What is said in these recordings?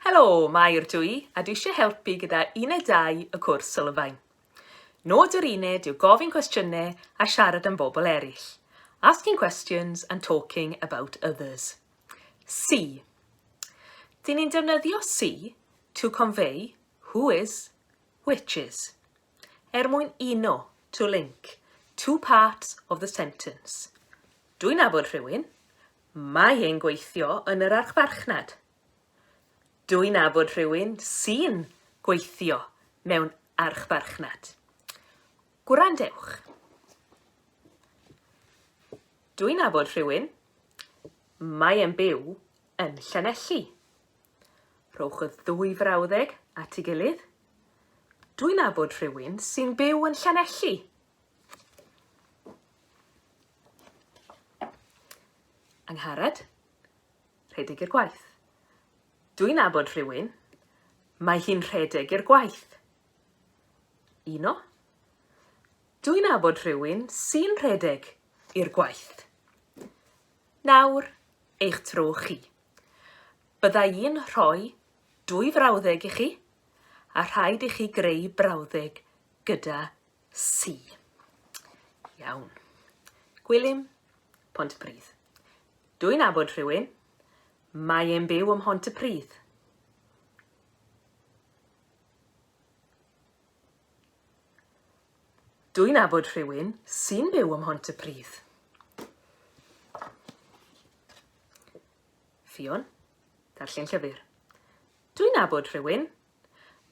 Helo, Mair dw i, a dwi eisiau helpu gyda Uned 2 y cwrs sylfaen. Nod yr uned yw gofyn cwestiynau a siarad am bobl eraill. Asking questions and talking about others. Si. Dyn ni'n defnyddio si to convey who is, which is. Er mwyn uno, to link, two parts of the sentence. Dwi'n nabod rhywun. Mae e'n gweithio yn yr archfarchnad. Dw i'n nabod rhywun sy'n gweithio mewn archfarchnad. Gwrandewch. Dw i'n nabod rhywun. Mae e'n byw yn Llanelli. Rhowch y ddwy frawddeg at ei gilydd. Dw i'n nabod rhywun sy'n byw yn Llanelli. Angharad, Rhedeg i'r gwaith. Dw i'n nabod rhywun. Mae hi'n rhedeg i'r gwaith. Uno. Dw i'n nabod rhywun sy'n rhedeg i'r gwaith. Nawr, eich tro chi. Bydda i'n rhoi dwy frawddeg i chi, a rhaid i chi greu brawddeg gyda si. Iawn. Gwilym, Pontypridd. Dw i'n nabod rhywun. Mae e'n byw ym Mhontypridd. Dw i'n nabod rhywun sy'n byw ym Mhontypridd. Ffion, darllen llyfr. Dw i'n nabod rhywun.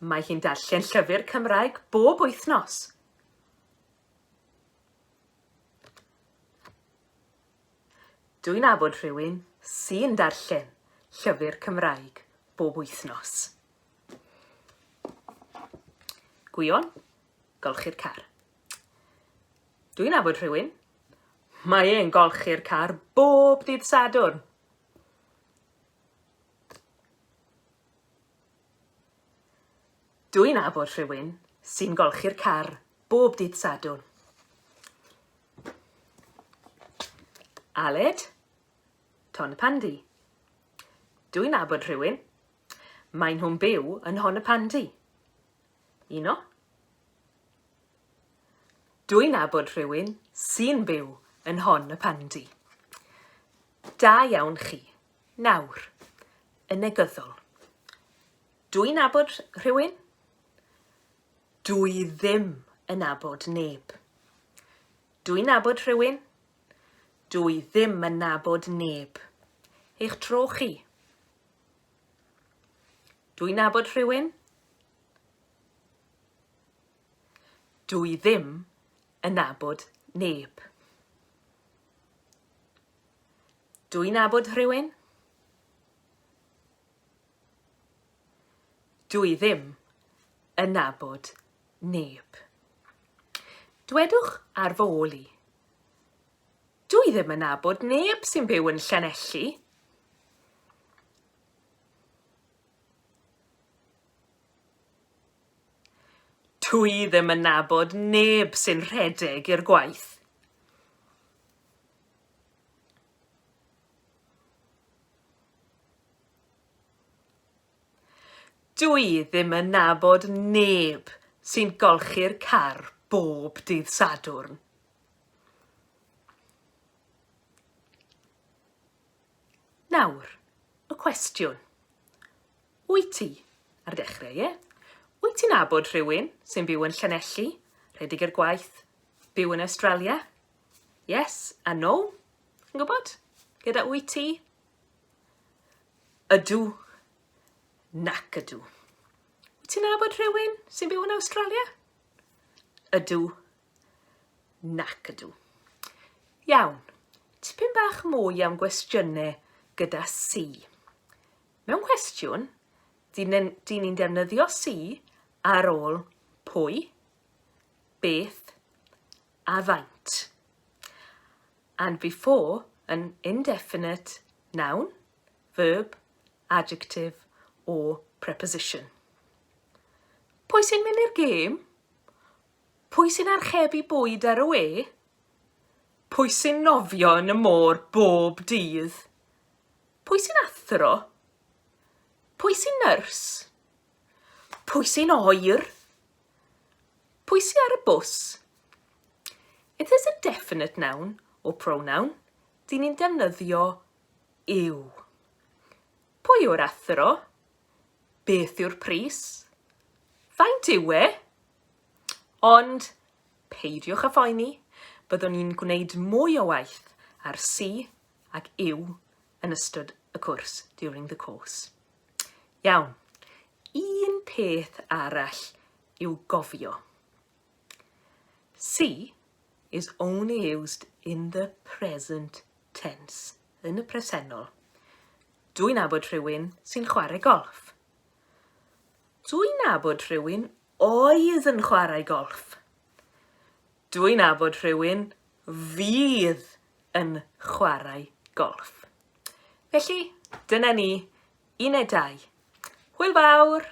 Mae hi'n darllen llyfr Cymraeg bob wythnos. Dw i'n nabod rhywun sy'n darllen llyfr Cymraeg bob wythnos. Gwion, golchi'r car. Dw i'n nabod rhywun. Mae e'n golchi'r car bob dydd Sadwrn. Dw i'n nabod rhywun sy'n golchi'r car bob dydd Sadwrn. Aled, Tonypandy. Dw i'n nabod rhywun. Maen nhw'n byw yn Nhonypandy. Uno. Dw i'n nabod rhywun sy'n byw yn Nhonypandy. Da iawn chi. Nawr, y negyddol. Dw i'n nabod rhywun? Dw i ddim yn nabod neb. Dw i'n nabod rhywun? Dw i ddim yn nabod neb. Eich tro chi. Dw i'n nabod rhywun? Dw i ddim yn nabod neb. Dw i'n nabod rhywun? Dw i ddim yn nabod neb. Dwedwch ar fy ôl i. Dw i ddim yn nabod neb sy'n byw yn Llanelli. Dw i ddim yn nabod neb sy'n rhedeg i'r gwaith. Dw i ddim yn nabod neb sy'n golchi'r car bob dydd Sadwrn. Nawr, y cwestiwn. Wyt ti, ar dechrau, ie? Wyt ti'n nabod rhywun sy'n byw yn Llanelli, rhedeg i'r gwaith, byw yn Australia? Yes a no? Yn gwybod? Gyda wyt ti? Ydw. Nac ydw. Wyt ti'n nabod rhywun sy'n byw yn Awstralia? Ydw. Nac ydw. Iawn. Tipyn bach mwy am gwestiynau gyda si. Mewn cwestiwn, dyn ni'n defnyddio si ar ôl pwy, beth a faint. And before an indefinite noun, verb, adjective or preposition. Pwy sy'n mynd i'r gêm? Pwy sy'n archebu bwyd ar y we? Pwy sy'n nofio yn y môr bob dydd? Pwy sy'n athro? Pwy sy'n nyrs? Pwy sy'n oer? Pwy sy ar y bws? If there's a definite noun or pronoun, dyn ni'n defnyddio yw. Pwy yw'r athro? Beth yw'r pris? Faint yw e? Ond peidiwch â phoeni, byddwn ni'n gwneud mwy o waith ar si ac yw yn ystod y cwrs, during the course. Iawn, un peth arall i'w gofio. Si is only used in the present tense, yn y presennol. Dw i'n nabod rhywun sy'n chwarae golff. Dw i'n nabod rhywun oedd yn chwarae golff. Dw i'n nabod rhywun fydd yn chwarae golff. Felly, dyna ni, uned 2. Hwyl fawr!